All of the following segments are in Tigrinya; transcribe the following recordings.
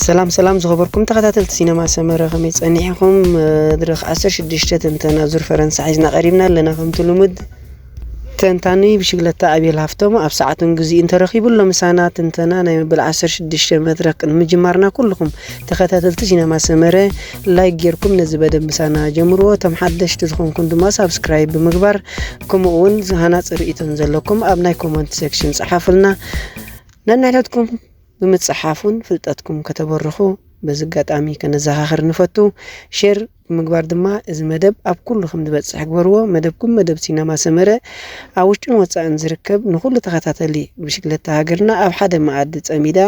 ሰላም ሰላም ዝኸበርኩም ተኸታተልቲ ሲነማ ሰመረ፣ ከመይ ጸኒሕኩም? መድረኽ ዓሰርተ ሽዱሽተ ትንተና ዙር ፈረንሳ ሒዝና ቀሪብና ኣለና። ከምቲ ልሙድ ተንታኒ ብሽግለታ ኣቤል ሃፍቶም ኣብ ሰዓቱን ግዜኡን ተረኺቡ ኣሎ ምሳና። ትንተና ናይ መበል ዓሰርተ ሽዱሽተ መድረኽ ቅድሚ ምጅማርና ኩልኹም ተኸታተልቲ ሲነማ ሰመረ ላይክ ጌርኩም ነዚ በደብ ምሳና ጀምርዎ። እቶም ሓደሽቲ ዝኾንኩም ድማ ሳብስክራይብ ብምግባር፣ ከምኡ እውን ሃናጺ ርእይቶን ዘለኩም ኣብ ናይ ኮመንት ሴክሽን ጸሓፉልና። ነንሕድሕድኩም ብምጽሓፉን ፍልጠትኩም ከተበርኹ በዚ ኣጋጣሚ ከነዘኻኽር ንፈቱ። ሼር ብምግባር ድማ እዚ መደብ ኣብ ኩሉ ከም ዝበጽሕ ግበርዎ። መደብኩም መደብ ሲነማ ሰመረ ኣብ ውሽጥን ወጻእን ዝርከብ ንኹሉ ተኸታተሊ ብሽግለታ ሃገርና ኣብ ሓደ መኣዲ ጸሚዳ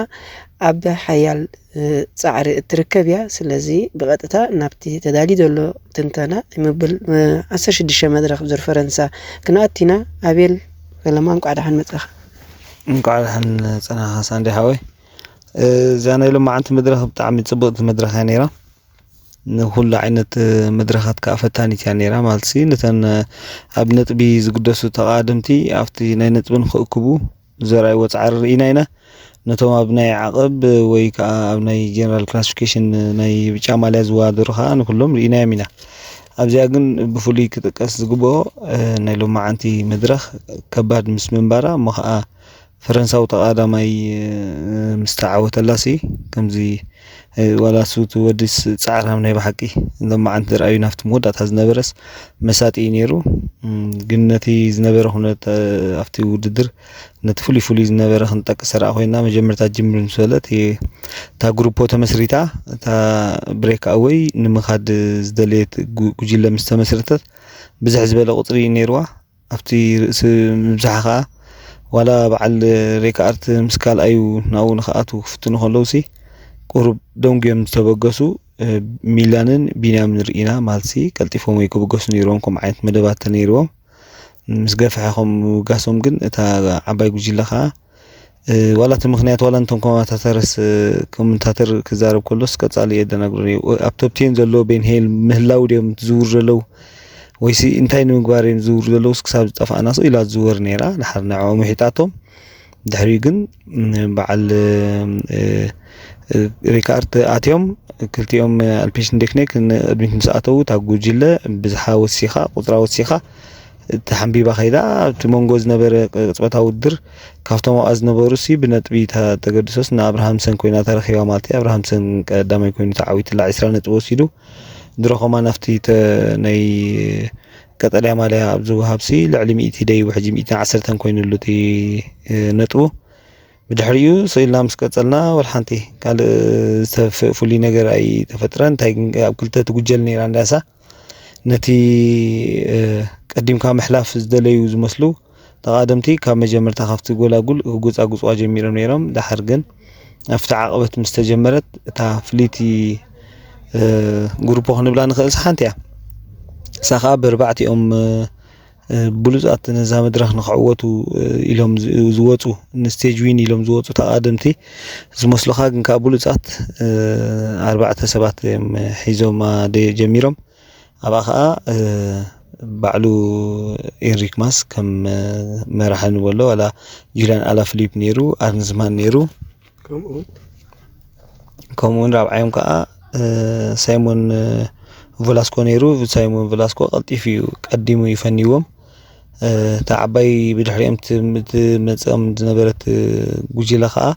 ኣብ ሓያል እ፣ ጻዕሪ እትርከብ እያ። ስለዚ ብቐጥታ ናብቲ ተዳልዩ ዘሎ ትንተና መበል እ፣ ዓሰርተ ሽዱሽተ መድረኽ ዙር ፈረንሳ ክንኣቱ ኢና። ኣቤል ፈለማ እንቋዕ ደሓን መጻኻ። እንቋዕ ደሓን ጸናኻ ሳንዴ ሓወይ። እ፣ እዛ ናይ ሎማዓንቲ መድረኽ ብጣዕሚ ጽብቕቲ መድረኽ እያ ነይራ። ንኹሉ ዓይነት መድረኻት ከኣ ፈታኒት እያ ነይራ። ማለት ሲ ነተን ኣብ ነጥቢ ዝግደሱ ተቓደምቲ ኣብቲ ናይ ነጥቢ ንኽእክቡ ዘርኣይዎ ጻዕሪ ርኢና ኢና። ነቶም ኣብ ናይ ዓቐብ ወይ ከኣ ኣብ ናይ ጀነራል ክላሲፊኬሽን ናይ ብጫ ማልያ ዝወዳደሩ ከኣ ንኩሎም ርኢናዮም ኢና። ኣብዚኣ ግን ብፍሉይ ክጥቀስ ዝግብኦ፣ እ፣ ናይ ሎማዓንቲ መድረኽ ከባድ ምስ ምንባራ እሞ ከኣ ፈረንሳዊ ተቓዳማይ፣ እ፣ ምስ ተዓወተላሲ ከምዚ፣ እ፣ ዋላ ሱት ወዲስ ጻዕራም ናይ ብሓቂ ሎማዓንቲ ዝረኣዩ ናብቲ መወዳእታ ዝነበረስ መሳጢ እዩ ነይሩ። እም፣ ግን ነቲ ዝነበረ ኩነት፣ እ፣ ኣብቲ ውድድር ነቲ ፍሉይ ፍሉይ ዝነበረ ክንጠቅስ ተረኣ ኮይና፣ መጀመርታ ጅምር ምስ በለት፣ የ-፣ እታ ግሩፖ ተመስሪታ፣ እታ ብሬክ ኣወይ ንምኻድ ዝደለየት ጉ-፣ ጉጅለ ምስ ተመስረተት፣ ብዝሕ ዝበለ ቁጽሪ እዩ ነይርዋ። ኣብቲ ርእሲ ምብዛሕ ከኣ፣ ዋላ በዓል ሬካ ኣርት ምስ ካልኣዩ ናብኡ ንኽኣትዉ ክፍትኑ ከለውሲ፣ ቁሩብ ደንጉዮም ዝተበገሱ፣ እ፣ ሚላንን ቢንያምን ርኢና። ማለትሲ፣ ቀልጢፎም ወይ ክብገሱ ነይርዎም፣ ከምኡ ዓይነት መደባት ተነይርዎም። ምስ ገፍሐ ከም ምብጋሶም ግን፣ እታ ዓባይ ጉጅለ ከኣ፣ እ፣ ዋላ እቲ ምኽንያት፣ ዋላ እንቶም ኮማንታተርስ፣ እ፣ ኮመንታተር ክዛረብ ከሎስ ቀጻሊ የደናግሩኒ እዩ። ኣብ ቶፕ ቴን ዘሎ ቤን ሄል ምህላው ድዮም ዝዝውሩ ዘለዉ? ወይሲ እንታይ ንምግባር እዮም ዝዝውሩ ዘለዉስ ክሳብ ዝጠፍኣናስ ኢላ ትዝወር ነይራ። ድሓር ንዕኦም ውሒጣቶም። ድሕሪኡ ግን፣ ም፣ በዓል፣ እ፣ እ፣ ሪካርድ ኣትዮም። ክልቲኦም፣ እ፣ ኣልፔሽን ዴክኔክ ንቕድሚት ምስ ኣተዉ፣ እታ ጉጅለ ብዝሓ ወሲኻ፣ ቁጽራ ወሲኻ፣ ተሓንቢባ ከይዳ። ኣብቲ መንጎ ዝነበረ ቅጽበታዊ ውድድር፣ ካብቶም ኣብኣ ዝነበሩ ሲ ብነጥቢ ተ-፣ ተገድሶስ ንኣብርሃምሰን ኮይና ተረኺባ ማለት እዩ። ኣብርሃምሰን ቀዳማይ ኮይኑ ተዓዊትላ፣ ዕስራ ነጥቢ ወሲዱ። ድሮ ከማን ኣብቲ ተ-፣ ናይ ቀጠልያ ማልያ ኣብ ዝወሃብ ሲ ልዕሊ ሚእቲ ደይቡ፣ ሕጂ ሚእትን ዓሰርተን ኮይኑሉ እቲ፣ እ፣ ነጥቡ። ብድሕሪኡ ስኢልና ምስ ቀጸልና፣ ወላ ሓንቲ ካልእ ዝተፍ-፣ ፍሉይ ነገር ኣይተፈጥረን። እንታይ ግን ኣብ ክልተ ትጉጀል ነይራ እንዳሳ። ነቲ፣ እ፣ ቀዲምካ ምሕላፍ ዝደለዩ ዝመስሉ ተቓደምቲ ካብ መጀመርታ ካብቲ ጎላጉል ክጉጻጉጽዋ ጀሚሮም ነይሮም። ደሓር ግን ኣብቲ ዓቐበት ምስ ተጀመረት፣ እታ ፍልይቲ፣ እ፣ ግሩፖ ክንብላ ንኽእልስ ሓንቲ እያ። እሳ ኸኣ ብኣርባዕቲኦም፣ እ፣ እ፣ ብሉጻት ነዛ መድረኽ ንኽዕወቱ፣ እ፣ ኢሎም ዝ-፣ ዝወጹ፣ ንስቴጅ ዊን ኢሎም ዝወጹ ተቓደምቲ ዝመስሉኻ፣ ግን ከኣ ብሉጻት፣ እ፣ ኣርባዕተ ሰባት እዮም ሒዞማ ደ-፣ ጀሚሮም። ኣብኣ ኸኣ፣ እ፣ ባዕሉ ኤንሪክ ማስ ከም፣ እ፣ መራሒ ንበሎ፣ ዋላ ጁልያን ኣላ ፊሊፕ ነይሩ፣ ኣርንዝማን ነይሩ። ከምኡ ከምኡውን ራብዓዮም ከኣ፣ እ፣ ሳይሞን፣ እ፣ ቨላስኮ ነይሩ። ሳይሞን ቨላስኮ ቀልጢፉ እዩ ቀዲሙ እዩ ፈንይዎም። እ፣ እታ ዓባይ ብድሕሪኦም ት-፣ ትመጽኦም ዝነበረት፣ እ፣ ጉጅለ ከኣ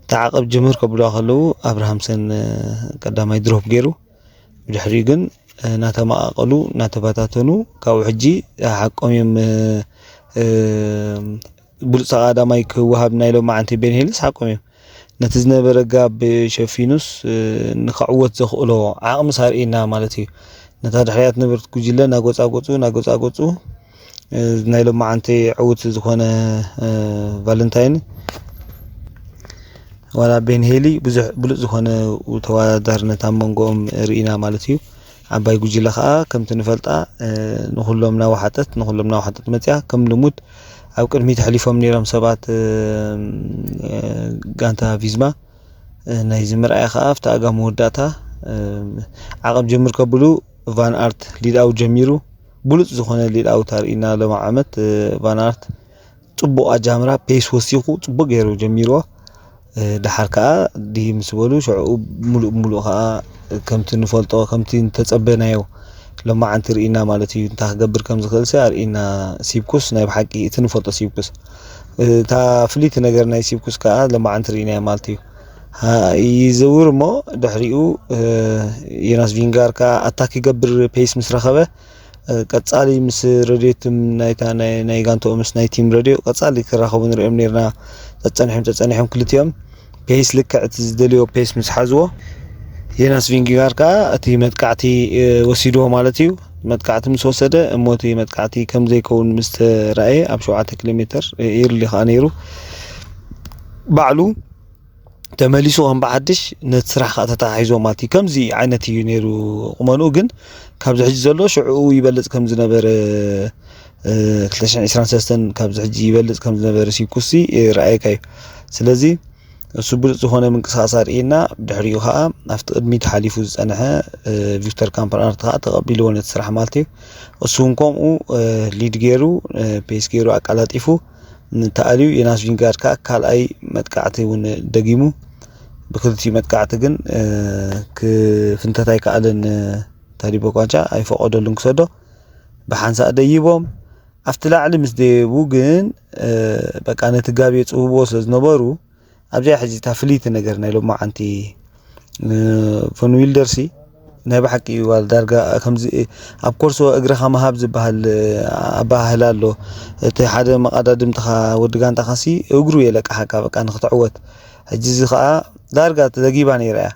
እታ ዓቐብ ጅምር ከብልዋ ከለዉ ኣብርሃምሰን፣ እ፣ ቀዳማይ ድሮፕ ገይሩ። ብድሕሪኡ ግን፣ እ፣ እናተመቓቐሉ፣ እናተበታተኑ፣ ካብኡ ሕጂ ሓቆም እዮም፣ እ፣ እ፣ ብሉጽ ተቓዳማይ ክወሃብ ናይ ሎማዓንቲ ቤን ሄልስ ሓቆም እዮም። ነቲ ዝነበረ ጋብ ሸፊኑስ፣ እ፣ ንኽዕወት ዘኽእሎ ዓቕምስ ኣርእየና ማለት እዩ። ነታ ድሕሪኣ ትነበረት ጉጅለ እናጎጻጎጹ፣ እናጎጻጎጹ፣ እ፣ ናይ ሎማዓንቲ ዕዉት ዝኾነ፣ እ፣ ቫለንታይን ዋላ ቤን ሄሊ ብዙሕ ብሉጽ ዝኾነ ተወዳዳርነት ኣብ መንጎኦም ርኢና ማለት እዩ። ዓባይ ጉጅለ ከኣ ከምቲ ንፈልጣ፣ እ፣ ንኹሎም እናወሓጠት፣ ንኹሎም እናወሓጠት መጽያ። ከም ልሙድ ኣብ ቅድሚት ኣሕሊፎም ነይሮም ሰባት፣ እ፣ እ፣ ጋንታ ቪዝማ። እ፣ ናይዚ ምርኣይ ከኣ ኣብቲ ኣጋ መወዳእታ፣ እ፣ ዓቐብ ጀምር ከብሉ ቫን ኣርት ሊድ ኣውት ጀሚሩ። ብሉጽ ዝኾነ ሊድ ኣውት ኣርኢና ሎማ ዓመት፣ እ፣ ቫን ኣርት ጽቡቕ ኣጃምራ፣ ፔስ ወሲኹ ጽቡቕ ገይሩ ጀሚርዎ። ድሓር ከዓ ድሂ ምስ በሉ ሽዕኡ ምሉእ ብምሉእ ከዓ ከምቲ ንፈልጦ ከምቲ እንተፀበናዮ ሎማዓንቲ ርኢና ማለት እዩ። እንታይ ክገብር ከም ዝኽእል ሲ ኣርኢና ሲብኩስ ናይ ብሓቂ እቲ ንፈልጦ ሲብኩስ እታ ፍልይቲ ነገር ናይ ሲብኩስ ከዓ ሎማዓንቲ ርኢናዮ ማለት እዩ። ይዘውር እሞ ድሕሪኡ ዮናስ ቪንጋር ከዓ ኣታክ ይገብር ፔስ ምስ ረኸበ ቀጻሊ ምስ ረድዮ ትም ናይታ ናይ ናይ ጋንትኦም ምስ ናይ ቲም ረድዮ ቀጻሊ ክራኸቡ ንሪኦም ኔርና። ጸጸኒሖም ጸጸኒሖም ክልቲኦም ፔስ ልክዕ እቲ ዝደልዮ ፔስ ምስ ሓዝዎ ዮናስ ቪንጊጋር ከኣ እቲ መጥቃዕቲ ወሲድዎ ማለት እዩ። መጥቃዕቲ ምስ ወሰደ እሞ እቲ መጥቃዕቲ ከም ዘይከውን ምስ ተራእየ ኣብ ሸውዓተ ኪሎ ሜትር ኢርሊ ከኣ ነይሩ ባዕሉ ተመሊሱ ከም ብሓድሽ ነቲ ስራሕ ከዓ ተተሓሒዞ ማለት እዩ። ከምዚ ዓይነት እዩ ነይሩ ቁመንኡ፣ ግን ካብዚ ሕጂ ዘሎ ሽዕኡ ይበልፅ ከም ዝነበረ ክልተ ሽሕን ዕስራን ሰለስተን ካብዚ ሕጂ ይበልፅ ከም ዝነበረ ሲኩሲ ርኣየካ እዩ። ስለዚ እሱ ብሉፅ ዝኾነ ምንቅስቃስ ኣርእየና። ድሕሪኡ ከዓ ኣብቲ ቅድሚት ሓሊፉ ዝፀንሐ ቪክተር ካምፕራርት ከዓ ተቐቢልዎ ነቲ ስራሕ ማለት እዩ። እሱ እውን ከምኡ ሊድ ገይሩ ፔስ ገይሩ ኣቀላጢፉ ተኣልዩ። ዮናስ ቪንጋርድ ከዓ ካልኣይ መጥቃዕቲ እውን ደጊሙ። ብክልቲኡ መጥቃዕቲ ግን ክፍንተት ኣይከኣለን። ታዲ ቦኳቻ ኣይፈቐደሉን ክሰዶ። ብሓንሳእ ደይቦም ኣብቲ ላዕሊ ምስ ደየቡ ግን በቃ ነቲ ጋብ የፅብብዎ ስለ ዝነበሩ ኣብዚኣ ሕጂ እታ ፍልይቲ ነገር ናይ ሎማዓንቲ ፎን ዊልደርሲ ናይ ብሓቂ እዩ። ዋላ ዳርጋ ከምዚ ኣብ ኮርሶ እግርኻ ምሃብ ዝበሃል ኣበሃህላ ኣሎ። እቲ ሓደ መቐዳድምትኻ ወዲ ጋንታኻሲ እግሩ የለቅሓካ በቃ ንክትዕወት። ሕጂ እዚ ከዓ ዳርጋ ተዘጊባ ነይራ እያ።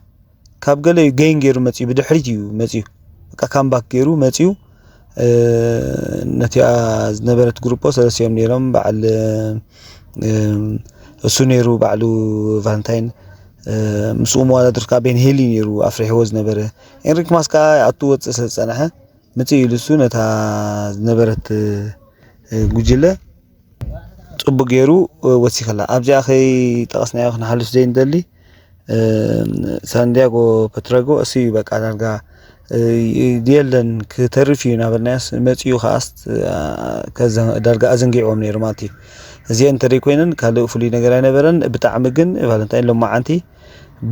ካብ ገለ እዩ ገይን ገይሩ መፅዩ፣ ብድሕሪት እዩ መፅዩ። በቃ ካምባክ ገይሩ መፅዩ። ነቲኣ ዝነበረት ግሩፖ ሰለስቲኦም ነይሮም። በዓል እሱ ነይሩ፣ በዓሉ ቫለንታይን ምስኡ መዋዳድር ከዓ ቤን ሄሊ ነይሩ ኣፍሪሕዎ ዝነበረ። ኤንሪክ ማስ ከዓ ኣቱ ወፅእ ስለ ዝፀንሐ ምፅእ ኢሉ እሱ ነታ ዝነበረት ጉጅለ ፅቡቅ ገይሩ ወሲኸላ። ኣብዚኣ ከይጠቐስናዮ ክንሓልፍ ዘይንደሊ ሳንዲያጎ ፐትረጎ እሱ እዩ በቃ ዳርጋ የለን ክተርፍ እዩ እናበልናዮስ መፂኡ ከዓስ ዳርጋ ኣዘንጊዕዎም ነይሩ ማለት እዩ። እዚአን እንተደይ ኮይነን ካልእ ፍሉይ ነገር ኣይነበረን። ብጣዕሚ ግን ቫለንታይን ሎማዓንቲ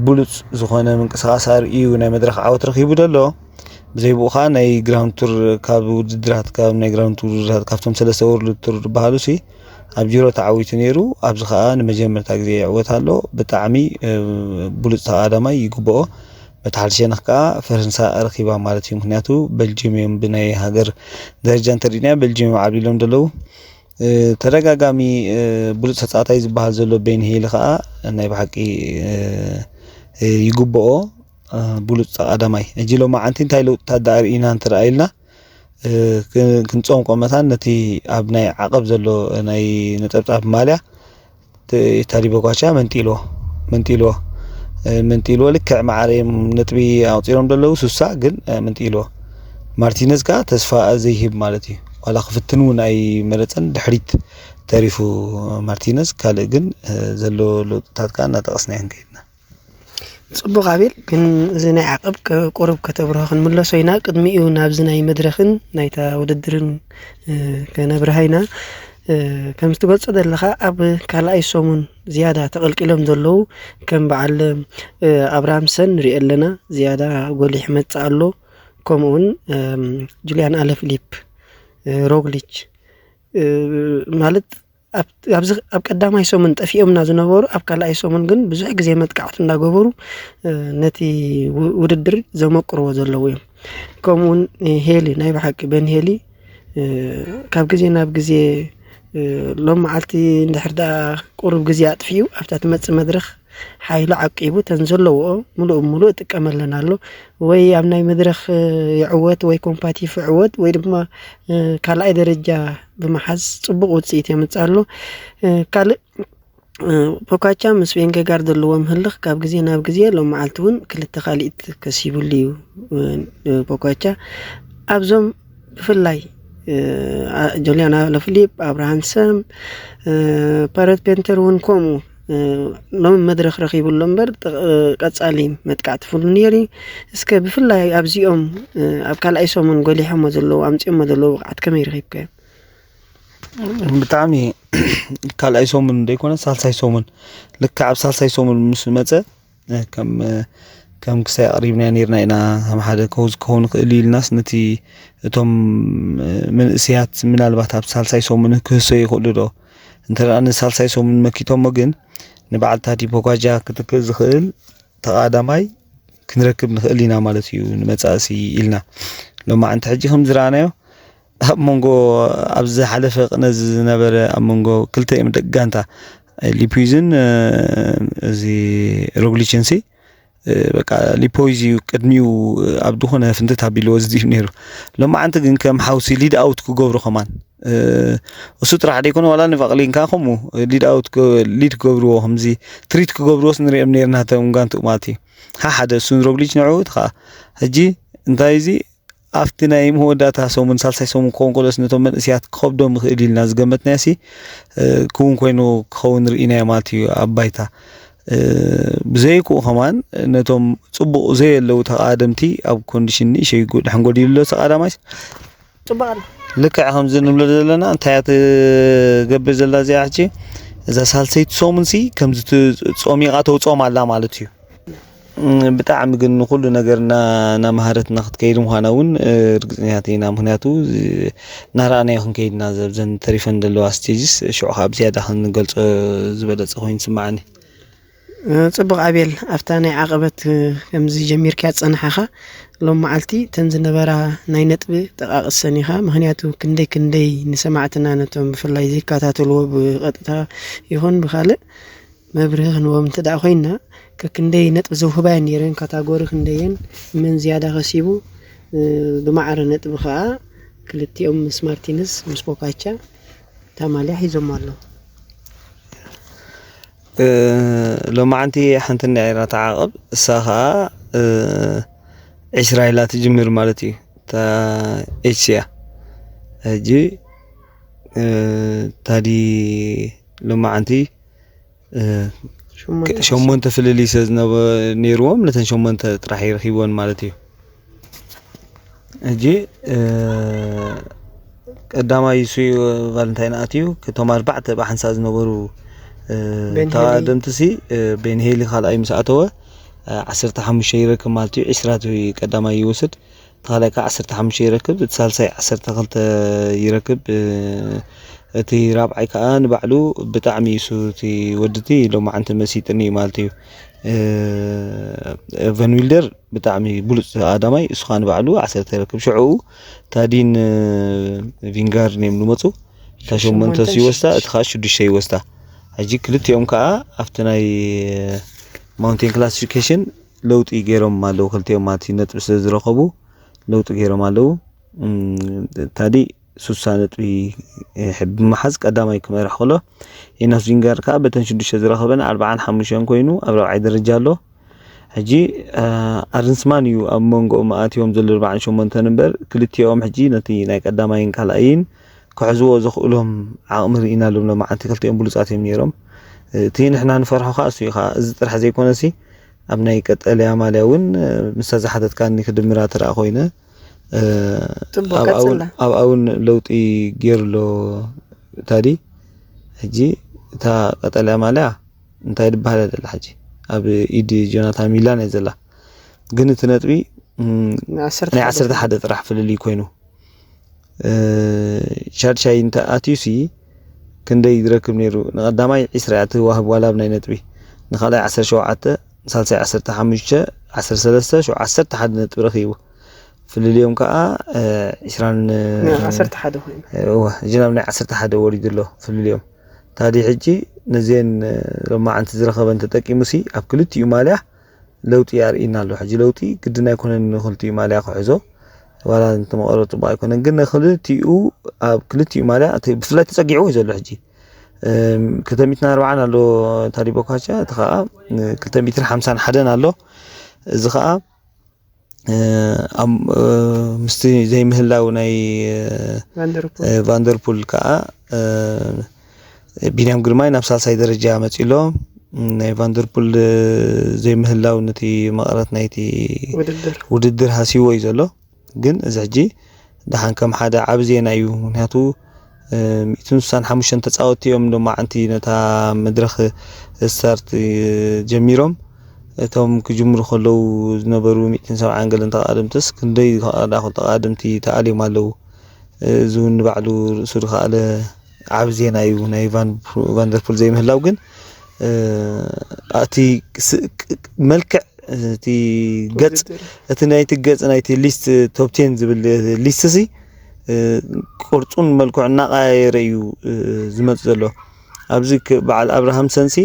ብሉፅ ዝኾነ ምንቅስቃስ ኣርእዩ ናይ መድረኽ ዓወት ረኺቡ ደሎ። ብዘይ ብኡ ከዓ ናይ ግራውንድ ቱር ካብ ውድድራት ካብ ናይ ግራውንድ ቱር ውድድራት ካብቶም ሰለስተ ወርልድ ቱር ዝበሃሉ ሲ ኣብ ጂሮ ተዓዊቱ ነይሩ። ኣብዚ ከዓ ንመጀመርታ ግዜ ይዕወት ኣሎ። ብጣዕሚ ብሉፅ ተቐዳማይ ይግብኦ። በቲ ሓደ ሸነኽ ከዓ ፈረንሳ ረኺባ ማለት እዩ። ምክንያቱ በልጅየም እዮም ብናይ ሃገር ደረጃ እንተሪእናዮ በልጅየም እዮም ዓብሊሎም ዘለዉ። ተደጋጋሚ ብሉፅ ተፃዋታይ ዝበሃል ዘሎ ቤን ሄሊ ከዓ ናይ ብሓቂ ይግብኦ ብሉፅ ተቐዳማይ። ሕጂ ሎማዓንቲ እንታይ ለውጥታት ደኣ ርኢና እንተረኣ ኢልና ክንፀምቆ መታን ነቲ ኣብ ናይ ዓቐብ ዘሎ ናይ ነጠብጣብ ማልያ ታዲ ቦኳቻ መንጢልዎ መንጢልዎ መንጢልዎ ልክዕ ማዕረ እዮም ነጥቢ ኣውፂሮም ዘለዉ ሱሳ ግን መንጢልዎ። ማርቲነዝ ከዓ ተስፋ ዘይህብ ማለት እዩ። ዋላ ክፍትን እውን ኣይመረፀን ድሕሪት ተሪፉ ማርቲነዝ። ካልእ ግን ዘሎ ለውጥታት ከዓ እናጠቐስና ኢና ከይድና። ፅቡቕ ኣቤል፣ ግን እዚ ናይ ዓቐብ ቁሩብ ከተብርሆ ክንምለሶ ኢና። ቅድሚኡ ናብዚ ናይ መድረኽን ናይታ ውድድርን ከነብርሃ ኢና። ከምዚ ትገልጾ ዘለኻ ኣብ ካልኣይ ሰሙን ዝያዳ ተቐልቂሎም ዘለዉ ከም በዓል ኣብርሃምሰን ንሪኦ ኣለና። ዝያዳ ጎሊሑ መጽእ ኣሎ። ከምኡ እውን ጁልያን ኣለፍሊፕ፣ ሮግሊች ማለት ኣብዚ ኣብ ቀዳማይ ሰሙን ጠፊኦምና ዝነበሩ ኣብ ካልኣይ ሰሙን ግን ብዙሕ ግዜ መጥቃዕቲ እንዳገበሩ ነቲ ውድድር ዘመቅርዎ ዘለዉ እዮም። ከምኡውን ሄሊ ናይ ብሓቂ በን ሄሊ ካብ ግዜ ናብ ግዜ ሎም መዓልቲ እንድሕር ደኣ ቁሩብ ግዜ ኣጥፊኡ ኣብታ ትመጽእ መድረኽ ሓይሉ ዓቂቡ ተን ዘለውኦ ምሉእ ብምሉእ እጥቀመለን ኣሎ። ወይ ኣብ ናይ መድረኽ ይዕወት ወይ ኮምፓቲፍ ይዕወት ወይ ድማ ካልኣይ ደረጃ ብምሓዝ ጽቡቕ ውጽኢት የምጽእ ኣሎ። ካልእ ፖካቻ ምስ ቬንገጋር ዘለዎም ህልኽ ካብ ግዜ ናብ ግዜ ሎም መዓልቲ እውን ክልተ ካልኢት ከሲቡሉ እዩ። ፖካቻ ኣብዞም ብፍላይ ጆሊያን ኣለፍሊፕ፣ ኣብርሃንሰም፣ ፓረት ፔንተር እውን ከምኡ ሎም መድረኽ ረኺቡ ኣሎ እምበር ቀፃሊ መጥቃዕቲ ፍሉ ነይሩ። እስከ ብፍላይ ኣብዚኦም ኣብ ካልኣይ ሰሙን ጎሊሖሞ ዘለዉ ኣምፂኦሞ ዘለዉ ብቕዓት ከመይ ረኺብካዮ? ብጣዕሚ ካልኣይ ሰሙን ዘይኮነ ሳልሳይ ሰሙን፣ ልክዕ ኣብ ሳልሳይ ሰሙን ምስ መጸ፣ ከም ከም ክሳይ ኣቕሪብናዮ ነርና ኢና። ከም ሓደ ከውዝ ክኸውን ይኽእል እዩ ኢልናስ፣ ነቲ እቶም መንእሰያት ምናልባት ኣብ ሳልሳይ ሰሙን ክህሰዩ ይኽእሉ ዶ፣ እንተ ደኣ ንሳልሳይ ሰሙን መኪቶሞ ግን ንበዓል ታዲ ፖጋጃ ክትክእ ዝኽእል ተቓዳማይ ክንረክብ ንኽእል ኢና ማለት እዩ ንመጻእሲ ኢልና። ሎማዓንቲ ሕጂ ከም ዝረኣናዮ ኣብ መንጎ፣ ኣብ ዝሓለፈ ቅነ ዝነበረ ኣብ መንጎ ክልተ እዮም ደቂ ጋንታ፣ ሊፖይዝን እዚ ሮግሊችን ሲ፣ በቃ ሊፖይዝ እዩ ቅድሚኡ ኣብ ዝኾነ ፍንትት ኣቢልዎ ዝድዩ ነይሩ። ሎማዓንቲ ግን ከም ሓውሲ ሊድ ኣውት ክገብሩ ከማን እሱ ጥራሕ ደይኮነ ዋላ ንቫቕሊንካ ከምኡ ሊድ ኣውት ሊድ ክገብርዎ ከምዚ ትሪት ክገብርዎስ ንሪኦም ነርና ተም ጋንትኡ ማለት እዩ። ሓደ እሱን ሮግሊች ንዑ እቲ ከዓ ሕጂ እንታይ እዚ ኣብቲ ናይ መወዳእታ ሰሙን ሳልሳይ ሰሙን ክኸውን ከሎስ ነቶም መንእስያት ክኸብዶም ይኽእል ኢልና ዝገመትናዮ ሲ ክውን ኮይኑ ክኸውን ርኢናዮ ማለት እዩ ኣብ ባይታ። ብዘይክኡ ከማን ነቶም ጽቡቕ ዘየለዉ ተቓደምቲ ኣብ ኮንዲሽን ንእሸይ ድሕን ጎዲሉ ኣሎ ተቓዳማይ ጽቡቕ ኣሎ። ልክዕ ከምዚ ንብሎ ዘለና እንታይ እያ ትገብር ዘላ እዚኣ ሕጂ እዛ ሳልሰይቲ ሰሙን ሲ ከምዚ ጾሚቓ ተውጾም ኣላ ማለት እዩ። ብጣዕሚ ግን ንኩሉ ነገር እናመሃረትና ክትከይድ ምዃና እውን ርግፅኛት ኢና። ምክንያቱ እናረኣናዮ ክንከይድና ዘብዘን ተሪፈን ዘለዋ ስቴጅስ ሽዑ ካብ ዝያዳ ክንገልፆ ዝበለፀ ኮይኑ ይስማዓኒ። ፅቡቕ ኣቤል፣ ኣብታ ናይ ዓቐበት ከምዚ ጀሚርካያ ዝፀናሓኻ ሎም መዓልቲ እተን ዝነበራ ናይ ነጥቢ ጠቃቅሰን ኢኻ። ምክንያቱ ክንደይ ክንደይ ንሰማዕትና ነቶም ብፍላይ ዘይከታተልዎ ብቐጥታ ይኹን ብካልእ መብርሂ ክንዎም እንተ ደኣ ኮይንና፣ ከክንደይ ነጥቢ ዘውህባ እየን ነይረን፣ ካታጎሪ ክንደየን፣ መን ዝያዳ ከሲቡ፣ ብማዕረ ነጥቢ ከኣ ክልቲኦም ምስ ማርቲነዝ ምስ ቦካቻ እታ ማልያ ሒዞሞ ኣለዉ። ሎማዓንቲ ሓንቲ እንዳ ኤራ ተዓቐብ፣ እሳ ከኣ ዒስራ ኢላ ትጅምር ማለት እዩ። እታ ኤች እያ። ሕጂ ታዲ ሎማዓንቲ ሸሞንተ ፍልልይ ስለ ዝነበ ነይርዎም ነተን ሸሞንተ ጥራሕ ይረኪብወን ማለት እዩ። ሕጂ ቀዳማይ እሱ ቫለንታይን ኣትዩ፣ እቶም ኣርባዕተ ብሓንሳእ ዝነበሩ ተቐደምቲ ሲ ቤንሄሊ ካልኣይ ምስ ኣተወ ዓሰርተ ሓሙሽተ ይረክብ ማለት እዩ። ዒስራ እቲ ቀዳማይ ይወስድ። ተኻላይ ከዓ ዓሰርተ ሓሙሽተ ይረክብ፣ እቲ ሳልሳይ ዓሰርተ ክልተ ይረክብ። እቲ ራብዓይ ከዓ ንባዕሉ ብጣዕሚ እሱ እቲ ወዲ እቲ ሎማዓንቲ መሲጥኒ እዩ ማለት እዩ። ቨን ዊልደር ብጣዕሚ ብሉፅ ኣዳማይ፣ እሱ ከዓ ንባዕሉ ዓሰርተ ይረክብ። ሽዕኡ ታዲን ቪንጋር እዮም ዝመፁ። እታ ሸሞንተ እሱ ይወስዳ፣ እቲ ከዓ ሽዱሽተ ይወስዳ። ሕጂ ክልቲኦም ከዓ ኣብቲ ናይ ማውንቴን ክላሲፊኬሽን ለውጢ ገይሮም ኣለዉ። ክልቲኦም ማለት እዩ ነጥቢ ስለ ዝረኸቡ ለውጢ ገይሮም ኣለዉ። ታዲ ሱሳ ነጥቢ ብምሓዝ ቀዳማይ ክመርሕ ከሎ፣ ኤኖስ ዚንጋር ከዓ በተን ሽዱሽተ ዝረኸበን ኣርባዓን ሓሙሽተን ኮይኑ ኣብ ራብዓይ ደረጃ ኣሎ። ሕጂ ኣርንስማን እዩ ኣብ መንጎኦም ኣትዮም ዘሎ ኣርባዓን ሸሞንተን እምበር ክልቲኦም ሕጂ ነቲ ናይ ቀዳማይን ካልኣይን ክሕዝዎ ዘኽእሎም ዓቕሚ ርኢናሎም ሎማዓንቲ ክልቲኦም ብሉፃት እዮም ነይሮም። እቲ ንሕና ንፈርሖ ከዓ እሱ እዩ ከዓ እዚ ጥራሕ ዘይኮነሲ ኣብ ናይ ቀጠልያ ማልያ እውን ምስታ ዝሓተትካኒ ክድምራ ተረኣ ኮይነ ኣብኣ እውን ለውጢ ገይሩ ኣሎ ታዲ። ሕጂ እታ ቀጠልያ ማልያ እንታይ ዝበሃል ዘላ ሕጂ ኣብ ኢድ ጆናታን ሚላን እያ ዘላ። ግን እቲ ነጥቢ ናይ ዓሰርተ ሓደ ጥራሕ ፍልልይ ኮይኑ ሻድሻይ እንተ ኣትዩሲ ክንደይ ዝረክብ ነይሩ? ንቐዳማይ ዒስራ እያ ትዋህብ ዋላ ኣብ ናይ ነጥቢ፣ ንኻልኣይ ዓሰርተ ሸውዓተ፣ ንሳልሳይ ዓሰርተ ሓሙሽተ፣ ዓሰርተ ሰለስተ፣ ሸው ዓሰርተ ሓደ ነጥቢ ረኺቡ። ፍልልዮም ከዓ ዒስራን ዓሰርተ ሓደ ኮይኑ እወ፣ ሕጂ ናብ ናይ ዓሰርተ ሓደ ወሪዱ ኣሎ ፍልልዮም። ታዲ ሕጂ ነዚአን ሎማዓንቲ ዝረኸበን ተጠቂሙሲ ኣብ ክልቲኡ ማልያ ለውጢ ኣርእዩና ኣሎ። ሕጂ ለውጢ ግድን ኣይኮነን ንክልቲኡ ማልያ ክሕዞ፣ ዋላ እንተመቐሮ ፅቡቅ ኣይኮነን፣ ግን ንክልቲኡ ኣብ ክልቲኡ ማልያ እቲ ብፍላይ ተፀጊዕዎ እዩ ዘሎ። ሕጂ ክልተ ሚእትን ኣርባዓን ኣሎ ታዲ ቦካቻ፣ እቲ ከዓ ክልተ ሚእትን ሓምሳን ሓደን ኣሎ። እዚ ከዓ ምስቲ ዘይምህላው ናይ ቫንደርፑል ከዓ ቢንያም ግርማይ ናብ ሳልሳይ ደረጃ መፂ ኣሎ። ናይ ቫንደርፑል ዘይምህላው ነቲ መቐረት ናይቲ ውድድር ሃሲዎ እዩ ዘሎ። ግን እዚ ሕጂ ደሓን ከም ሓደ ዓቢ ዜና እዩ። ምክንያቱ ሚእትን ስሳን ሓሙሽተን ተጻወትቲ እዮም ሎማዓንቲ ነታ መድረኽ ስታርት ጀሚሮም። እቶም ክጅምሩ ከለዉ ዝነበሩ ሚእትን ሰብዓን ገለን ተቓደምትስ ክንደይ ዝኸኣሉ ተቓደምቲ ተኣልዮም ኣለዉ። እዚ እውን ንባዕሉ ርእሱ ዝኸኣለ ዓቢ ዜና እዩ። ናይ ቫንደርፑል ዘይምህላው ግን እቲ መልክዕ እቲ ገጽ እቲ ናይቲ ገጽ ናይቲ ሊስት ቶፕ ቴን ዝብል ሊስት ሲ ቅርጹን መልክዑ እናቐያየረ እዩ ዝመጽእ ዘሎ። ኣብዚ በዓል ኣብርሃም ሰንሲ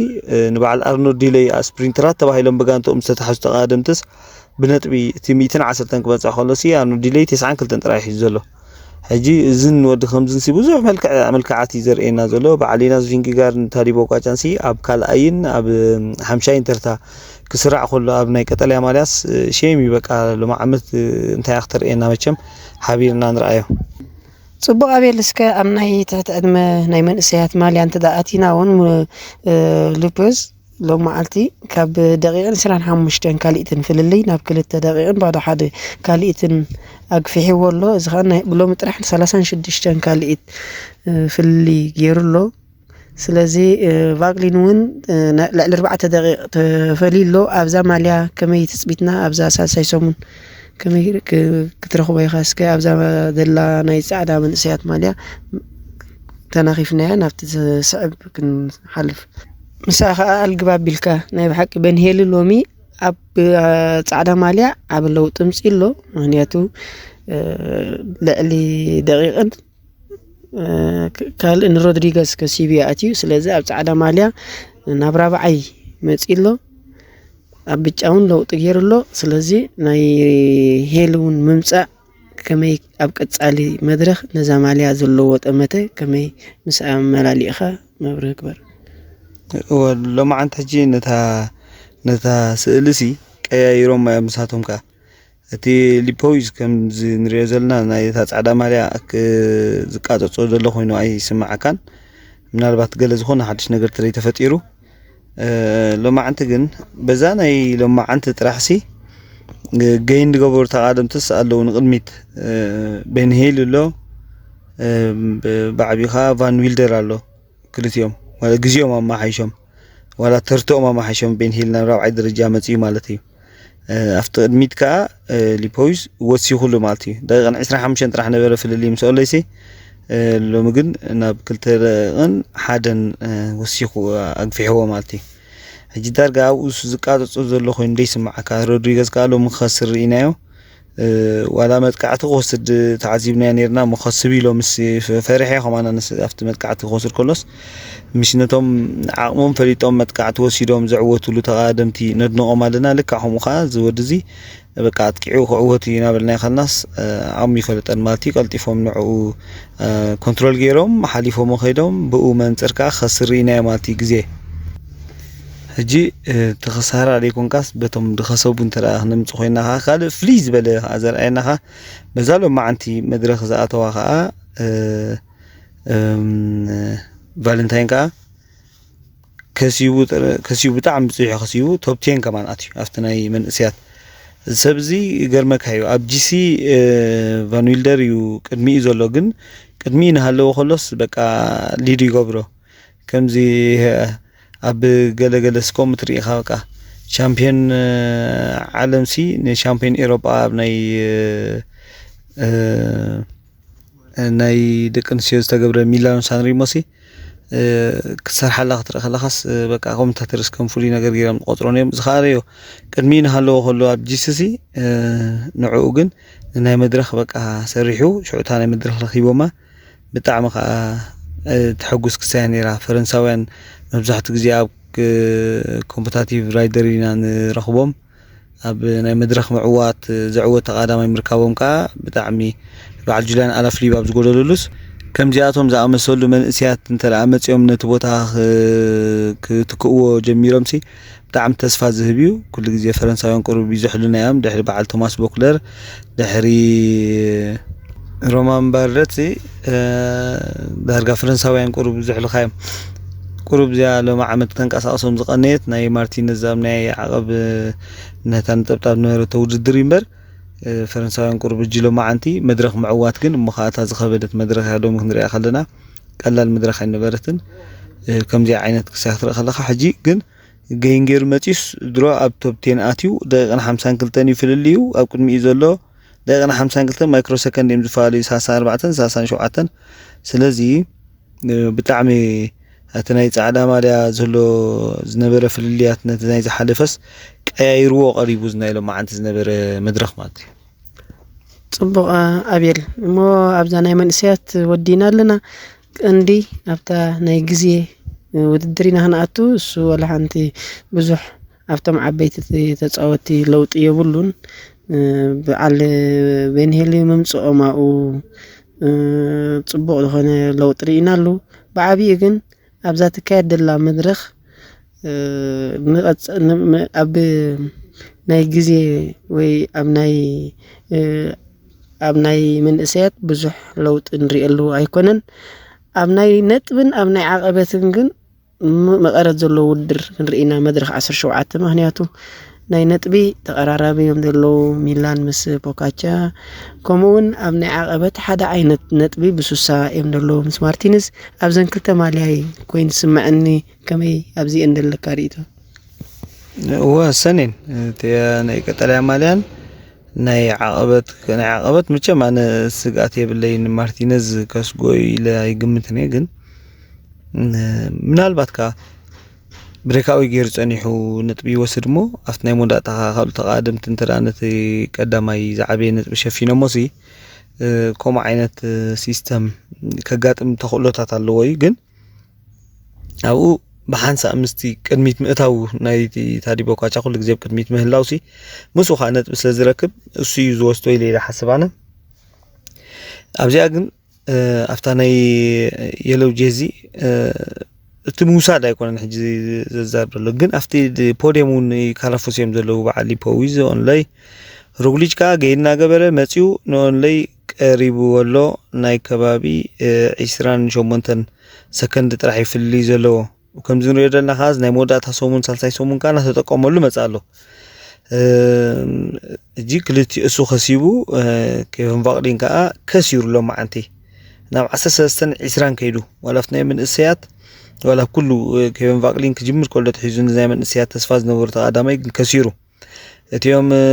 ንበዓል ኣርኖልድ ዲለይ ስፕሪንተራት ተባሂሎም ብጋንትኦም ዝተታሕዙ ተቓደምትስ ብነጥቢ እቲ ሚእትን ዓሰርተን ክበጽሕ ከሎ ሲ ኣርኖልድ ዲለይ ተስዓን ክልተን ጥራይ ሒዙ ዘሎ። ሕጂ እዝን ወዲ ከምዝን ሲ ብዙሕ መልክዕ ኣመልክዓት እዩ ዘርእየና ዘሎ። በዓል ኢናስ ቪንጊጋር ንታዲቦ ኳቻን ሲ ኣብ ካልኣይን ኣብ ሓምሻይን ተርታ ክስራዕ ከሎ ኣብ ናይ ቀጠልያ ማልያስ ሼም እዩ። በቃ ሎሚ ዓመት እንታይ ክትርእየና መቸም ሓቢርና ንርኣዮ። ጽቡቕ ኣቤል፣ እስከ ኣብ ናይ ትሕቲ ዕድመ ናይ መንእሰያት ማልያ እንተ ኣቲና እውን ሉፖዝ ሎም መዓልቲ ካብ ደቂቕን ዕስራን ሓሙሽተን ካልኢትን ፍልልይ ናብ ክልተ ደቂቕን ባዶ ሓደ ካልኢትን ኣግፊሕዎ ኣሎ። እዚ ከዓ ብሎሚ ጥራሕ ሰላሳን ሽዱሽተን ካልኢት ፍልልይ ገይሩ ኣሎ። ስለዚ ቫግሊን እውን ልዕሊ ኣርባዕተ ደቂቕ ተፈልዩ ኣሎ። ኣብዛ ማልያ ከመይ ትፅቢትና ኣብዛ ሳልሳይ ሰሙን ከመይ ክትረኽቦ ኢኻ? እስከ ኣብዛ ዘላ ናይ ፃዕዳ መንእሰያት ማልያ ተናኺፍናያ ናብቲ ዝስዕብ ክንሓልፍ። ምሳኣ ከዓ ኣልግብ ኣቢልካ ናይ ብሓቂ በንሄሊ ሎሚ ኣብ ፃዕዳ ማልያ ዓብ ለውጢ ምፅእ ኣሎ። ምክንያቱ ልዕሊ ደቂቕን ካልእ ንሮድሪገስ ከሲቡ ኣትዩ። ስለዚ ኣብ ፃዕዳ ማልያ ናብ ራብዓይ መፂ ኣሎ። ኣብ ብጫ እውን ለውጢ ገይሩ ኣሎ። ስለዚ ናይ ሄሊ እውን ምምፃእ ከመይ ኣብ ቀፃሊ መድረክ ነዛ ማልያ ዘለዎ ጠመተ ከመይ ምስ ኣመላሊእካ መብርህ ግበር። ሎማዓንቲ ሕጂ ነታ ነታ ስእሊ ሲ ቀያይሮም እዮም ምሳቶም ከኣ እቲ ሊፖይዝ ከምዚ ንሪኦ ዘለና ናይ እታ ፃዕዳ ማልያ ዝቃፀፆ ዘሎ ኮይኑ ኣይስምዓካን። ምናልባት ገለ ዝኾነ ሓድሽ ነገር ተለይ ተፈጢሩ ሎማዓንቲ ግን በዛ ናይ ሎማዓንቲ ጥራሕ ሲ ገይን ዝገበሩ ተቓደምትስ ኣለዉ ንቕድሚት ቤንሄል ኣሎ ብዓቢኻ ቫን ዊልደር ኣሎ ክልቲኦም ማለት ግዜኦም ኣማሓይሾም ዋላ ተርትኦም ኣማሓይሾም ቤንሄል ናብ ራብዓይ ደረጃ መፅዩ ማለት እዩ። ኣብቲ ቅድሚት ከዓ ሊፖይስ ወሲኹሉ ማለት እዩ። ደቂቕን ዕስራን ሓሙሽተን ጥራሕ ነበረ ፍልልይ ምስ ኦለይሲ ሎሚ ግን ናብ ክልተ ደቂቕን ሓደን ወሲኹ ኣግፊሕዎ ማለት እዩ። ሕጂ ዳርጋ ኣብኡ ዝቃፀፆ ዘሎ ኮይኑ ደይስማዓካ ሮድሪገዝ ከዓ ሎሚ ክኸስር ርኢናዮ። ዋላ መጥቃዕቲ ክወስድ ተዓዚብናዮ ነርና እሞ ከስብ ኢሎ ምስ ፈሪሐ ከማና ንስ ኣብቲ መጥቃዕቲ ክወስድ ከሎስ ምስ ነቶም ዓቕሞም ፈሊጦም መጥቃዕቲ ወሲዶም ዘዕወትሉ ተቓደምቲ ነድንቖም ኣለና። ልክዕ ከምኡ ከዓ እዚ ወዲ እዚ በቃ ኣጥቂዑ ክዕወት እዩ እናበልና ይኸልናስ ዓቕሙ ይፈልጠን ማለት እዩ። ቀልጢፎም ንዕኡ ኮንትሮል ገይሮም ሓሊፎም ከይዶም ብኡ መንፅር ከዓ ክኸስር ርኢናዮ ማለት እዩ ግዜ ሕጂ እቲ ክሳራ ዘይኮንካስ በቶም ዝኸሰቡ እንተ ደኣ ክነምጽእ ኮይና ከኣ ካልእ ፍልይ ዝበለ ከኣ ዘርኣየና ከኣ በዛ ሎማዓንቲ መድረኽ ዝኣተዋ ከኣ ቫለንታይን ከኣ ከሲቡ ብጣዕሚ ብፅሑ ከሲቡ ቶፕ ቴን ከማን ኣትዩ ኣብቲ ናይ መንእስያት እዚ ሰብ እዚ ይገርመካ እዩ ኣብ ጂሲ ቫን ዊልደር እዩ ቅድሚኡ ዘሎ ግን ቅድሚኡ እናሃለወ ከሎስ በቃ ሊድ ይገብሮ ከምዚ ኣብ ገለገለ ስኮም ትርኢኻ በቃ ቻምፒዮን ዓለም ሲ ንቻምፒዮን ኤሮጳ ኣብ ናይ ናይ ደቂ ኣንስትዮ ዝተገብረ ሚላኖ ሳንሪሞ ሲ ክትሰርሓላ ክትርኢ ከለኻስ በቃ ኮመንታተርስ ከም ፍሉይ ነገር ገይሮም ዝቆፅሮ እዮም ዝኸኣለዮ ቅድሚ ንሃለዎ ከሎ ኣብ ጂስሲ ንዕኡ ግን ናይ መድረኽ በቃ ሰሪሑ ሽዑታ ናይ መድረኽ ረኪቦማ ብጣዕሚ ከዓ ተሐጉስ ክሳያ ነይራ ፈረንሳውያን መብዛሕትኡ ግዜ ኣብ ኮምፐታቲቭ ራይደር ኢና ንረኽቦም ኣብ ናይ መድረኽ ምዕዋት ዘዕወት ተቓዳማይ ምርካቦም ከዓ ብጣዕሚ በዓል ጁልያን ኣላፍሊብ ኣብ ዝጎደለሉስ ከምዚኣቶም ዝኣመሰሉ መንእስያት እንተ መፂኦም ነቲ ቦታ ክትክእዎ ጀሚሮም ሲ ብጣዕሚ ተስፋ ዝህብ እዩ። ኩሉ ግዜ ፈረንሳውያን ቁሩብ ይዝሕሉና እዮም። ድሕሪ በዓል ቶማስ ቦክለር፣ ድሕሪ ሮማን ባርደት ዳርጋ ፈረንሳውያን ቁሩብ ዝሕልኻ እዮም። ቁሩብ እዚኣ ሎሚ ዓመት ተንቀሳቕሶም ዝቐነየት ናይ ማርቲነዝ ኣብ ናይ ዓቐብ ነታ ነጠብጣብ ነበረቶ ውድድር እዩ እምበር ፈረንሳውያን ቁሩብ እጂ ሎማዓንቲ መድረኽ ምዕዋት ግን እሞ ከዓ እታ ዝኸበደት መድረኽ እያ ሎሚ ክንሪኣ ከለና ቀላል መድረኽ ኣይነበረትን። እ፣ ከምዚኣ ዓይነት ክሳይ ክትርኢ ከለኻ፣ ሕጂ ግን ገይን ገይሩ መጺዩስ ድሮ ኣብ ቶፕ ቴን ኣትዩ፣ ደቂቕን ሓምሳን ክልተን እዩ ፍልልዩ። ኣብ ቅድሚኡ ዘሎ ደቂቕን ሓምሳን ክልተን ማይክሮ ሰከንድ እዮም ዝፈላለዩ፣ ሰላሳን ኣርባዕተን ሰላሳን ሸውዓተን። ስለዚ፣ እ፣ ብጣዕሚ እቲ ናይ ጻዕዳ ማልያ ዘሎ ዝነበረ ፍልልያት ነቲ ናይ ዝሓለፈስ ቀያይርዎ ቀሪቡ፣ እዚ ናይ ሎማዓንቲ ዝነበረ መድረኽ ማለት እዩ። ጽቡቕ፣ ኣቤል። እሞ ኣብዛ ናይ መንእሰያት ወዲና ኣለና። ቀንዲ ኣብታ ናይ ግዜ ውድድር ኢና ክንኣቱ። እሱ ወላ ሓንቲ ብዙሕ ኣብቶም ዓበይቲ ተጻወቲ ለውጢ የብሉን። እ፣ በዓል ቤንሄሊ ምምጽኦም ኣብኡ፣ እ፣ ጽቡቕ ዝኾነ ለውጢ ርኢና ኣሉ። ብዓቢኡ ግን ኣብዛ ትካየድ ዘላ መድረኽ፣ እ፣ ንቐጽ-፣ ን-፣ ም-፣ ኣብ ናይ ግዜ ወይ ኣብ ናይ፣ እ፣ ኣብ ናይ መንእሰያት ብዙሕ ለውጢ ንርእየሉ ኣይኮነን። ኣብ ናይ ነጥብን ኣብ ናይ ዓቐበትን ግን ም-፣ መቐረት ዘለዎ ውድድር ክንርኢ ኢና መድረኽ ዓሰርተ ሸውዓተ፣ ምኽንያቱ ናይ ነጥቢ ተቐራራቢ እዮም ዘለዉ፣ ሚላን ምስ ፖካቻ። ከምኡ እውን ኣብ ናይ ዓቐበት ሓደ ዓይነት ነጥቢ ብሱሳ እዮም ዘለዉ ምስ ማርቲንስ። ኣብዘን ክልተ ማልያይ ኮይኑ ዝስምዐኒ። ከመይ ኣብዚኤን ዘለካ ርእይቶ? እወ፣ ሰኔን፣ እቲ ናይ ቀጠልያ ማልያን ናይ ዓቐበት፣ ናይ ዓቐበት መቸም ኣነ ስግኣት የብለይን፣ ማርቲነዝ ከስጎ ኢለ ኣይግምትን እየ። ግን እ፣ ምናልባት ከኣ ብሬካዊ ገይሩ ጸኒሑ ነጥቢ ይወስድ እሞ፣ ኣብቲ ናይ መወዳእታ ከኣ ካልኦት ተቓደምቲ እንተ ደኣ ነቲ ቀዳማይ ዝዓበየ ነጥቢ ሸፊኖሞሲ፣ እ፣ ከምኡ ዓይነት፣ እ፣ ሲስተም ከጋጥም ተኽእሎታት ኣለዎ እዩ። ግን ኣብኡ ብሓንሳእ ምስቲ ቅድሚት ምእታው ናይቲ ታዲ ቦካቻ ኩሉ ግዜ ኣብ ቅድሚት ምህላውሲ፣ ምስኡ ከኣ ነጥቢ ስለ ዝረክብ፣ እሱ እዩ ዝወስዶ ኢለ ኢለ ሓስብ ኣነ። ኣብዚኣ ግን እ፣ ኣብታ ናይ የለው ጄዚ፣ እ፣ እቲ ምውሳድ ኣይኮነን ሕጂ ዘዛርብ ዘሎ፣ ግን ኣብቲ ድ-፣ ፖድየም እውን ይካረፉስ እዮም ዘለዉ። በዓል ሊፖ ዊዝ ኦንላይ ሮግሊች ከኣ ገይድ እናገበረ መጺኡ ንኦንላይ ቀሪቡ ኣሎ። ናይ ከባቢ፣ እ፣ ዒስራን ሸሞንተን ሰከንድ ጥራሕ እዩ ፍልልይ ዘለዎ። ከምዚ ንሪኦ ዘለና ከኣ፣ እዚ ናይ መወዳእታ ሰሙን፣ ሳልሳይ ሰሙን ከኣ እናተጠቀመሉ መጽእ ኣሎ። እ፣ ሕጂ ክልቲኡ፣ እሱ ከሲቡ፣ እ፣ ኬቨን ቫቅሊን ከኣ ከሲሩ ሎማዓንቲ ናብ ዓሰርተ ሰለስተን ዒስራን ከይዱ። ዋላ ኣብቲ ናይ መንእሰያት፣ ዋላ ኣብ ኩሉ፣ እ፣ ኬቨን ቫቅሊን ክጅምር ከሎ ተሒዙ፣ ነዚ ናይ መንእሰያት ተስፋ ዝነበሩ ተቓዳማይ ግን ከሲሩ። እቲኦም፣ እ፣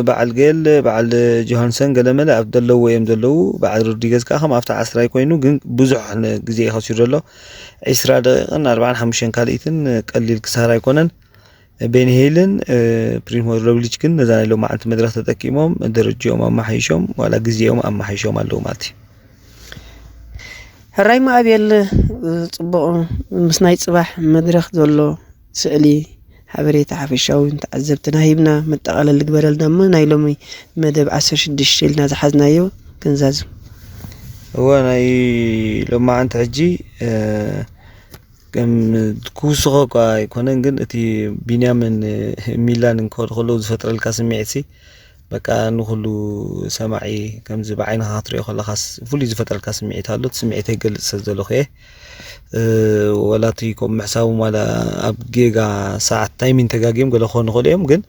በዓል ጌል፣ በዓል ጆሃንሰን ገለመለ ኣብ ዘለዎ እዮም ዘለዉ። በዓል ሮድሪገዝ ከኣ ከም ኣብቲ ዓስራይ ኮይኑ፣ ግን ብዙሕ ን-፣ ግዜ እዩ ከሲሩ ዘሎ። ዒስራ ደቂቕን ኣርባዓን ሓሙሽተን ካልኢትን ቀሊል ክሳራ ኣይኮነን። ቤን ሄይልን፣ እ፣ ፕሪሞ ሮግሊች ግን ነዛ ናይ ሎማዓንቲ መድረኽ ተጠቂሞም ደረጃኦም ኣመሓይሾም፣ ዋላ ግዜኦም ኣመሓይሾም ኣለዉ ማለት እዩ። ሕራይ ማእቤል፣ ጽቡቕ፣ ምስ ናይ ጽባሕ መድረኽ ዘሎ ስእሊ ሓበሬታ ሓፈሻዊ ንተዓዘብትና ሂብና፣ መጠቓለሊ ግበረልና እሞ ናይ ሎሚ መደብ ዓሰርተ ሽዱሽተ ኢልና ዝሓዝናዮ ክንዛዝም። እወ፣ ናይ ሎማዓንቲ ሕጂ፣ እ፣ ከም ክውስኾ እኳ ኣይኮነን፣ ግን እቲ ቢንያምን ሚላንን ክኸዱ ከለዉ ዝፈጥረልካ ስምዒትሲ፣ በቃ፣ ንኹሉ ሰማዒ ከምዚ ብዓይንኻ ክትሪኦ ከለኻስ ፍሉይ ዝፈጥረልካ ስምዒት ኣሎ። እቲ ስምዒተይ ክገልጽ ስለ ዘለኹ እየ። እ፣ ወላ እቲ ከምኡ ምሕሳቦም ዋላ ኣብ ጌጋ ሰዓት ታይሚን ተጋግዮም ገለ ክኾኑ ይኽእሉ እዮም፣ ግን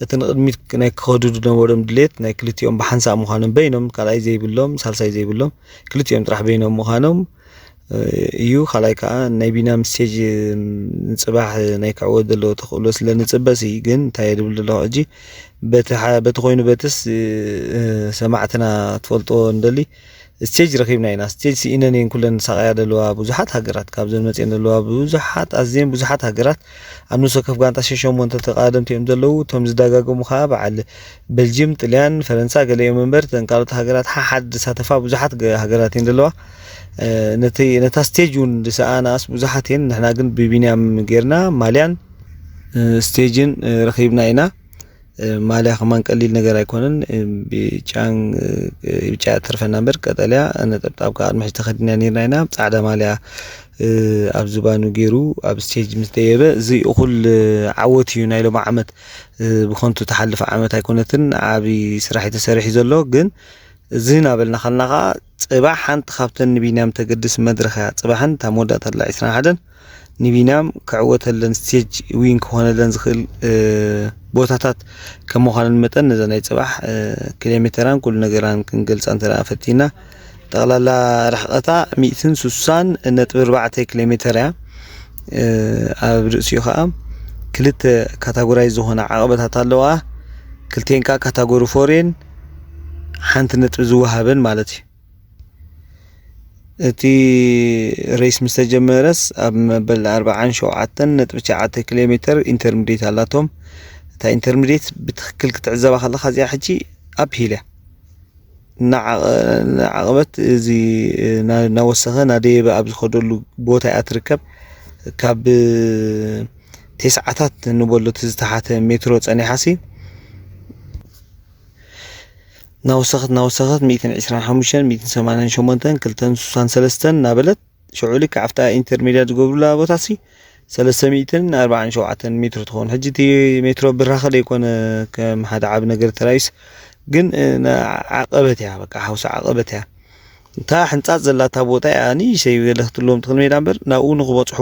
እቲ ንቕድሚት ናይ ክኸዱ ዝነበሮም ድሌት ናይ ክልቲኦም ብሓንሳእ ምዃኖም፣ በይኖም ካልኣይ ዘይብሎም፣ ሳልሳይ ዘይብሎም፣ ክልቲኦም ጥራሕ በይኖም ምዃኖም፣ እ፣ እዩ። ካልኣይ ከኣ ናይ ቢንያም ስቴጅ፣ እ፣ ንጽባሕ ናይ ክዕወት ዘለዎ ተኽእሎ ስለ ንጽበሲ፣ ግን እንታይ እየ ዝብል ዘለኹ ሕጂ፣ በቲ ሓ-፣ በቲ ኮይኑ በትስ፣ እ፣ እ፣ ሰማዕትና ትፈልጥዎ እንደሊ፣ ስቴጅ ረኺብና ኢና። ስቴጅ ስኢነን እየን ኩለን ዝሳቐያ ዘለዋ ብዙሓት ሃገራት፣ ካብዘን መጺአን ዘለዋ ብዙሓት፣ ኣዝየን ብዙሓት ሃገራት ኣብ ንሶ ከፍ ጋንታ ሸሞንተ ተቓደምቲ እዮም ዘለዉ። እቶም ዝደጋገሙ ከኣ በዓል በልጅም፣ ጥልያን፣ ፈረንሳ ገለ እዮም እምበር፣ እተን ካልኦት ሃገራት ሓሓድ ዝሳተፋ ብዙሓት ገ-፣ ሃገራት እየን ዘለዋ። እ፣ ነቲ፣ ነታ ስቴጅ እውን ዝሰኣናስ ብዙሓት እየን። ንሕና ግን ብቢንያም ጌርና ማልያን፣ እ፣ ስቴጅን፣ እ፣ ረኺብና ኢና። እ፣ ማልያ ከማን ቀሊል ነገር ኣይኮነን። እ፣ ብጫን፣ እ፣ ብጫ እያ ትርፈና እምበር ቀጠልያ ነጠብጣብ ካብ ቅድሚ ሕጂ ተኸዲና ነይርና ኢና። ጻዕዳ ማልያ፣ እ፣ ኣብ ዝባኑ ገይሩ ኣብ ስቴጅ ምስ ደየበ፣ እዚ እኹል፣ እ፣ ዓወት እዩ። ናይ ሎሚ ዓመት፣ እ፣ ብኸንቱ ትሓልፍ ዓመት ኣይኮነትን። ዓቢ ስራሕ እዩ ተሰሪሑ ዘሎ። ግን እዚ እናበልና ከለና ከኣ፣ ጽባሕ ሓንቲ ካብተን ንቢንያም ተገድስ መድረኽ እያ። ጽባሕን እታ መወዳእታ ኣላ ዒስራን ሓደን ንቢንያም ክዕወተለን፣ ስቴጅ ዊን ክኾነለን ዝኽእል፣ እ፣ ቦታታት ከም ምዃነን መጠን፣ ነዛ ናይ ጽባሕ፣ እ፣ ኪሎ ሜተራን ኩሉ ነገራን ክንገልጻ እንተ ደኣ ፈቲና፣ ጠቕላላ ርሕቐታ ሚእትን ስሳን ነጥቢ ኣርባዕተ ኪሎ ሜተር እያ። ኣብ ርእሲኡ ከዓ ክልተ ካታጎራይ ዝኾነ ዓቐበታት ኣለዋ። ክልቴን ከዓ ካታጎሪ ፎሬን ሓንቲ ነጥቢ ዝወሃበን ማለት እዩ። እቲ ሬስ ምስ ተጀመረስ ኣብ መበል ኣርባዓን ሸውዓተን ነጥቢ ትሽዓተ ኪሎ ሜተር ኢንተርሚዲየት ኣላቶም። እታ ኢንተርሚዲየት ብትኽክል ክትዕዘባ ከለኻ እዚኣ ሕጂ ኣብ ሂል እያ። ንዓቐበት እዚ እናወሰኸ እናደየበ ኣብ ዝኸደሉ ቦታ እያ ትርከብ። ካብ ተስዓታት ንበሎ እቲ ዝተሓተ ሜትሮ ጸኒሓሲ እናወሰኸት እናወሰኸት ሚእትን ዕስራን ሓሙሽተን ሚእትን ሰማንያን ሸሞንተን ክልተን ስሳን ሰለስተን እናበለት ሽዑ ልክዕ ኣብታ ኢንተርሜድያ ዝገብሩላ ቦታሲ ሰለስተ ሚእትን ኣርባዓን ሸውዓተን ሜትሮ ትኸውን። ሕጂ እቲ ሜትሮ ብራኸ ዘይኮነ ከም ሓደ ዓቢ ነገር ተራእዩስ ግን ዓቐበት እያ፣ በቃ ሓውሲ ዓቐበት እያ። እታ ሕንጻጽ ዘላታ ቦታ እያ ንእሽተይ ገለ ክትልዎም ትኽእል ሜዳ እምበር ናብኡ ንኽበጽሑ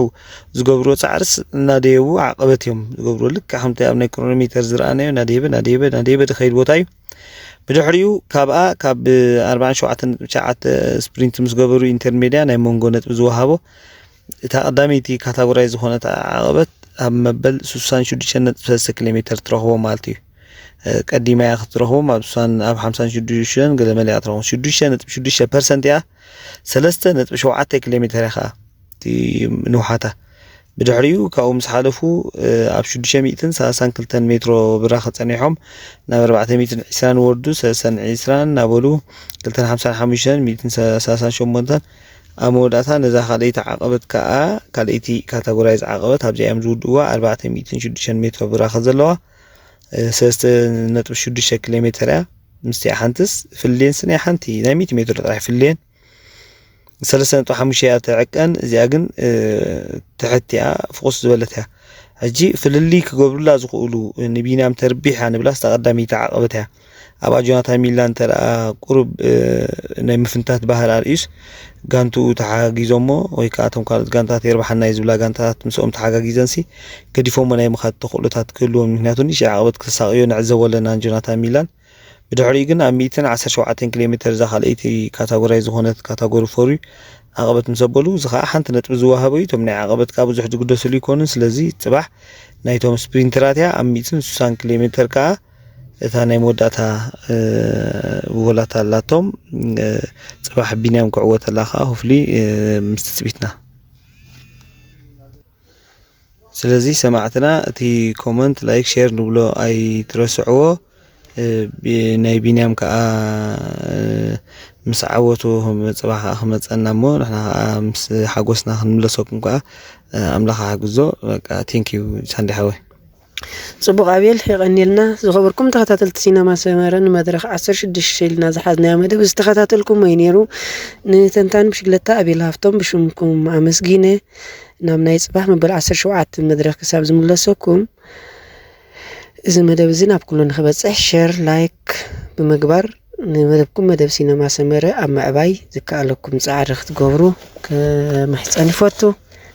ዝገብርዎ ጻዕርስ እናደየቡ ዓቐበት እዮም ዝገብርዎ። ልክዕ ከምቲ ኣብ ናይ ክሮኖሜተር ዝረኣናዮ እናደየበ እናደየበ እናደየበ ዝኸይድ ቦታ እዩ። ብድሕሪኡ ካብኣ ካብ ኣርባዓን ሸውዓተን ነጥቢ ትሽዓተ ስፕሪንት ምስ ገበሩ ኢንተርሜድያ ናይ መንጎ ነጥቢ ዝወሃቦ እታ ቀዳመይቲ ካታጎራይ ዝኾነት ዓቐበት ኣብ መበል ስሳን ሽዱሽተን ነጥቢ ሰለስተ ኪሎ ሜተር ትረኽቦ ማለት እዩ። ቀዲማ እያ ክትረኽቦም ኣብ ስሳን ኣብ ሓምሳን ሽዱሽተን ገለ መለ እያ ትረኽቦም። ሽዱሽተ ነጥቢ ሽዱሽተ ፐርሰንት እያ። ሰለስተ ነጥቢ ሸውዓተ ኪሎ ሜተር እያ ከዓ እቲ ንውሓታ። ብድሕሪኡ ካብኡ ምስ ሓለፉ ኣብ ሽዱሽተ ሚእትን ሰላሳን ክልተን ሜትሮ ብራኸ ጸኒሖም ናብ ኣርባዕተ ሚእትን ዕስራን ወርዱ ሰለስተን ዕስራን እናበሉ ክልተን ሓምሳን ሓሙሽተን ሚእትን ሰላሳን ሸሞንተን ኣብ መወዳእታ ነዛ ካልኣይቲ ዓቐበት ከዓ ካልኣይቲ ካታጎራይዝ ዓቐበት ኣብዚኣ እዮም ዝውድእዋ ኣርባዕተ ሚእትን ሽዱሽተን ሜትሮ ብራኸ ዘለዋ ሰለስተ ነጥቢ ሽዱሽተ ኪሎ ሜተር እያ። ምስቲኣ ሓንትስ ፍሌን ስኒ ሓንቲ ናይ ሚእቲ ሜትሮ ጥራሕ ፍሌን ሰለስተ ነጥቢ ሓሙሽተ እያ ትዕቀን። እዚኣ ግን ትሕት እያ፣ ፍቑስ ዝበለት እያ። ሕጂ ፍልልይ ክገብሩላ ዝኽእሉ ንቢንያም ተርቢሕ እያ ንብላ ስታ ቀዳመይቲ ዓቐበት እያ። ኣብኣ ጆናታን ሚላን እንተ ደኣ ቁሩብ ናይ ምፍንታት ባህሪ ኣርእዩስ ጋንትኡ ተሓጊዞሞ ወይ ከዓ እቶም ካልኦት ጋንታት የርብሓና እዩ ዝብላ ጋንታታት ምስኦም ተሓጋጊዘንሲ ገዲፎሞ ናይ ምኻድ ተኽእሎታት ክህልዎም ምክንያቱ ንእሽተይ ዓቐበት ክሳቕዮ ንዕዘቦ ኣለና ንጆናታን ሚላን። ብድሕሪኡ ግን ኣብ ሚእትን ዓሰርተ ሸውዓተን ኪሎ ሜተር እዛ ካልኣይቲ ካታጎራይ ዝኾነት ካታጎሪ ፎር ዓቐበት ምስ ኣበሉ እዚ ከዓ ሓንቲ ነጥቢ ዝወሃቦ እዩ። እቶም ናይ ዓቐበት ከዓ ብዙሕ ዝግደስሉ ይኮኑን። ስለዚ ፅባሕ ናይቶም ስፕሪንተራት እያ ኣብ ሚእትን ስሳን ኪሎ ሜተር ከዓ እታ ናይ መወዳእታ እ፣ ቮላታ ኣላቶም እ፣ ፅባሕ ቢንያም ክዕወተላ ከዓ ሆፍሊ እ፣ ምስ ትፅቢትና ስለዚ ሰማዕትና እቲ ኮመንት ላይክ ሼር ንብሎ ኣይትረስዕዎ። እ፣ ቢ- ናይ ቢንያም ከዓ እ፣ ምስ ዓወቱ ጽባሕ ከዓ ክመፀና እሞ ንሕና ከዓ ምስ ሓጎስና ክንምለሰኩም ከዓ እ፣ ኣምላኽ ሓግዞ። በቃ ቴንኪዩ ሳንዲ ሓወይ። ጽቡቕ ኣቤል የቐንየልና። ዝኸበርኩም ተኸታተልቲ ሲነማ ሰመረ ንመድረኽ ዓሰርተ ሽዱሽተ ኢልና ዝሓዝናዮ መደብ ዝተኸታተልኩሞ እዩ ነይሩ። ንተንታኒ ብሽግለታ ኣቤል ሃፍቶም ብሽምኩም ኣመስጊነ። ናብ ናይ ጽባሕ መበል ዓሰርተ ሸውዓተ መድረኽ ክሳብ ዝምለሰኩም እዚ መደብ እዚ ናብ ኩሉ ንኽበጽሕ ሸር ላይክ ብምግባር ንመደብኩም መደብ ሲነማ ሰመረ ኣብ ምዕባይ ዝከኣለኩም ጻዕሪ ክትገብሩ ክምሕጸን ይፈቱ።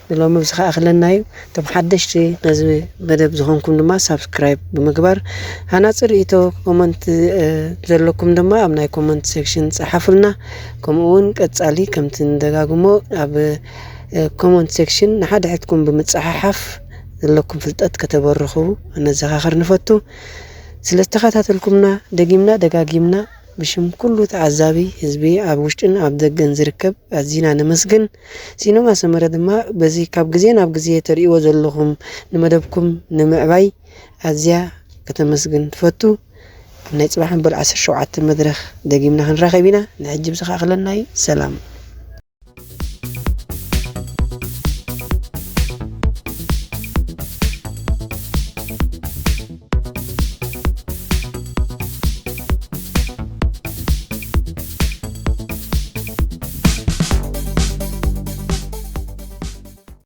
ንሎሚ ብዚ ከኣኽለና እዩ። እቶም ሓደሽቲ ነዚ መደብ ዝኾንኩም ድማ ሳብስክራይብ ብምግባር ሃናጺ ርእይቶ ኮመንት ዘለኩም ድማ ኣብ ናይ ኮመንት ሴክሽን ጸሓፉልና። ከምኡ እውን ቀጻሊ ከምቲ ንደጋግሞ ኣብ ኮመንት ሴክሽን ንሓድሕድኩም ብምጽሓሓፍ ዘለኩም ፍልጠት ከተበርኹ ነዘኻኽር ንፈቱ። ስለ ዝተኸታተልኩምና ደጊምና ደጋጊምና ብሽም ኩሉ ተዓዛቢ ህዝቢ ኣብ ውሽጥን ኣብ ደገን ዝርከብ ኣዚና ነመስግን። ሲኖማ ሰመረ ድማ በዚ ካብ ግዜ ናብ ግዜ ተርእይዎ ዘለኹም ንመደብኩም ንምዕባይ ኣዝያ ከተመስግን ትፈቱ። ኣብ ናይ ጽባሕ መበል ዓሰርተ ሸውዓተ መድረኽ ደጊምና ክንራኸብ ኢና። ንሕጂ ብዚ ከኣኽለና እዩ። ሰላም።